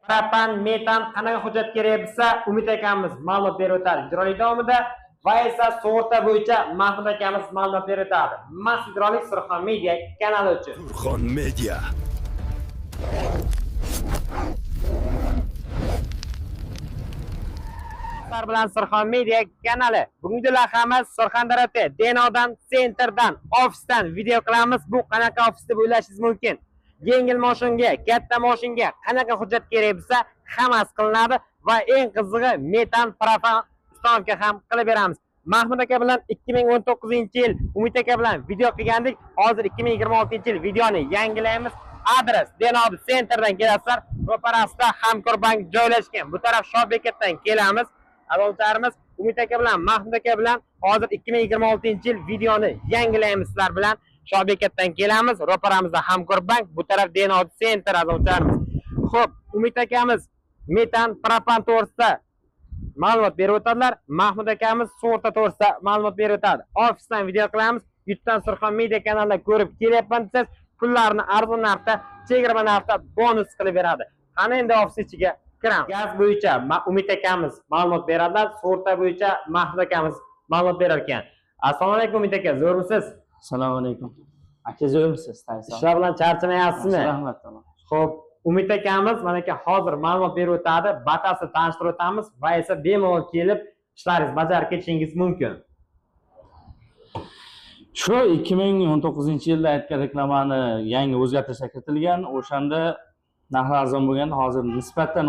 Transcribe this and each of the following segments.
Propan, metan qanaqa hujjat kerak bo'lsa, Umid akamiz ma'lumot berib o'tadi. Videorolik davomida va esa sug'urta bo'yicha Mahmud akamiz ma'lumot berib o'tadi. Mazkur videorolik Surxon Media kanali uchun. Surxon Media. Sizlar bilan Surxon Media kanali. Bugungi loyihamiz Surxondaryoda Denodan, sentrdan, ofisdan video qilamiz. Bu qanaqa ofis deb o'ylashingiz mumkin. Yengil mashinga, katta mashinga qanaqa hujjat kerak bo'lsa, hammasi qilinadi va eng qizig'i metan, propan установка ham qilib beramiz. Mahmud aka bilan 2019-yil Umid aka bilan video qilgandik. Hozir 2026-yil videoni yangilaymiz. Adres Denobi sentrdan kelasizlar. Ro'parasida Hamkor bank joylashgan. Bu taraf Shohbekatdan kelamiz. Adoltarimiz Umid aka bilan Mahmud aka bilan hozir 2026-yil videoni yangilaymiz sizlar bilan. Shohbekatdan kelamiz. Ro'paramizda Hamkor bank, bu taraf Denobi sentr azovchilarimiz. Xo'p, Umid akamiz metan, propan to'g'risida ma'lumot berib o'tadilar. Mahmud akamiz sug'urta to'g'risida ma'lumot berib o'tadi. Ofisdan video qilamiz. YouTube'dan Surxon Media kanalida ko'rib kelyapman desangiz, pullarni arzon narxda, chegirma narxda bonus qilib beradi. Qani endi ofis ichiga kiramiz. Gaz bo'yicha Umid akamiz ma'lumot beradilar, sug'urta bo'yicha Mahmud akamiz ma'lumot berar ekan. Assalomu alaykum Umid aka, zo'rmisiz? Assalomu alaykum. Aka zo'rmisiz? Ishlar bilan charchamayapsizmi? Rahmat, tamom. Xo'p, Umid akamiz mana aka hozir ma'lumot berib o'tadi, batafsil tanishtirib o'tamiz va esa bemalol kelib ishlaringizni bajarib ketishingiz mumkin. Shu 2019-yilda aytgan reklamani yangi o'zgartirishlar kiritilgan. O'shanda narxlar arzon bo'lgan, hozir nisbatan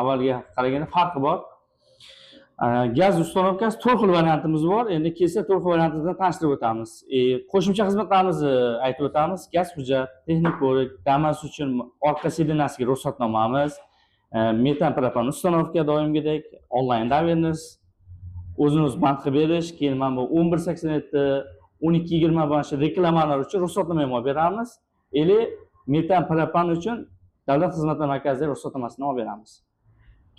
avvalgiga qaraganda farqi bor. Gaz установкasi to'rt xil variantimiz bor. Endi kelsa to'rt xil variantimizdan tanishtirib o'tamiz. Qo'shimcha xizmatlarimizni aytib o'tamiz. Gaz hujjat, texnik ko'rik, Damas uchun orqa сиденье siga ruxsatnomamiz, metan propan установка doimgidek, onlayn доверенность, o'zini o'zi band qilib berish, keyin mana bu 1187, 1220 mana shu reklamalar uchun ruxsatnoma ham olib beramiz. Или metan propan uchun davlat xizmatlari markaziga ruxsatnomasini olib beramiz.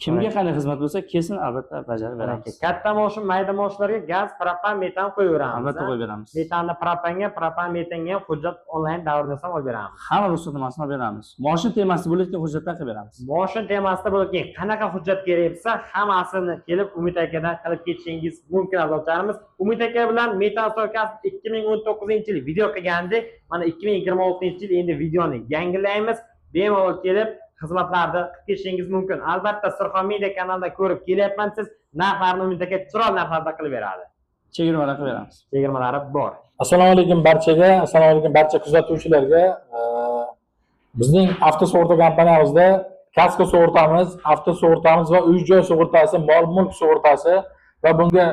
Kimga qanday xizmat bo'lsa, kelsin, albatta bajarib beramiz. Katta moshin, mayda moshinlarga gaz, propan, metan qo'yaveramiz. Albatta qo'yib beramiz. Metanni propanga, propan metanga ham hujjat onlayn davrida ham olib beramiz. Hamma ruxsatnomasini olib beramiz. Moshin temasida bo'layotgan hujjatlar qilib beramiz. Moshin temasida bo'layotgan qanaqa hujjat kerak bo'lsa, hammasini kelib Umid akadan qilib ketishingiz mumkin azizlarimiz. Umid aka bilan metan установкasi 2019-yil video qilgandik. Mana 2026-yil endi videoni yangilaymiz. Bemalol kelib xizmatlarni qilib ketishingiz mumkin. Albatta Surxon Media kanalida ko'rib kelyapman siz, narxlarni Umid aka chiroyli narxlarda qilib beradi. Chegirmalar qilib beramiz. Chegirmalari bor. Assalomu alaykum barchaga, assalomu alaykum barcha kuzatuvchilarga. Bizning avto sug'urta kompaniyamizda kasko sug'urtamiz, avto sug'urtamiz va uy-joy sug'urtasi, mol-mulk sug'urtasi va bunga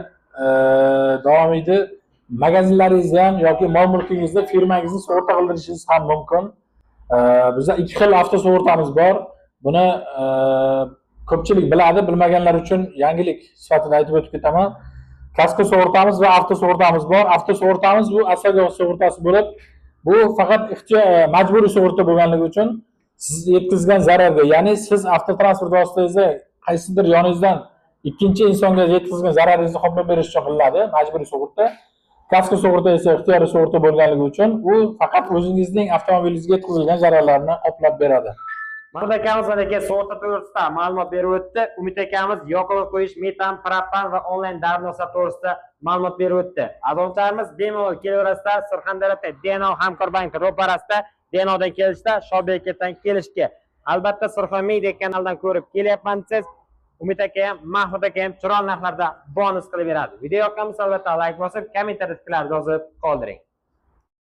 davomiydi magazinlaringizni ham yoki mol-mulkingizni, firmangizni sug'urta qildirishingiz ham mumkin. Bizda ikki xil avto sug'urtamiz bor. Buni ko'pchilik biladi, bilmaganlar uchun yangilik sifatida aytib o'tib ketaman. Kasko sug'urtamiz va avto sug'urtamiz bor. Avto sug'urtamiz bu OSAGO sug'urtasi bo'lib, bu faqat majburiy sug'urta bo'lganligi uchun siz yetkazgan zararga, ya'ni siz avtotransport vositangizda qaysidir yoningizdan ikkinchi insonga yetkazgan zararingizni qoplab berish uchun qilinadi majburiy sug'urta. Kasko sug'urta esa ixtiyoriy sug'urta bo'lganligi uchun u faqat o'zingizning avtomobilingizga yetkazilgan zararlarni qoplab beradi. Mahmud akamiz aka sug'urta to'g'risida ma'lumot berib o'tdi. Umid akamiz yoqilg'i qo'yish, metan, propan va onlayn darnosa to'g'risida ma'lumot berib o'tdi. Azizlarimiz bemalol kelaverasizlar. Surxondaryoda Deno Hamkor banki ro'parasida, Denodan kelishda, Shohbekatdan kelishga. Albatta Surxon Media kanalidan ko'rib kelyapman siz. Umid aka ham, Mahmud aka ham chiroyli narxlarda bonus qilib beradi. Video yoqqan bo'lsa albatta like bosib, kommentariyada fikrlaringizni yozib qoldiring.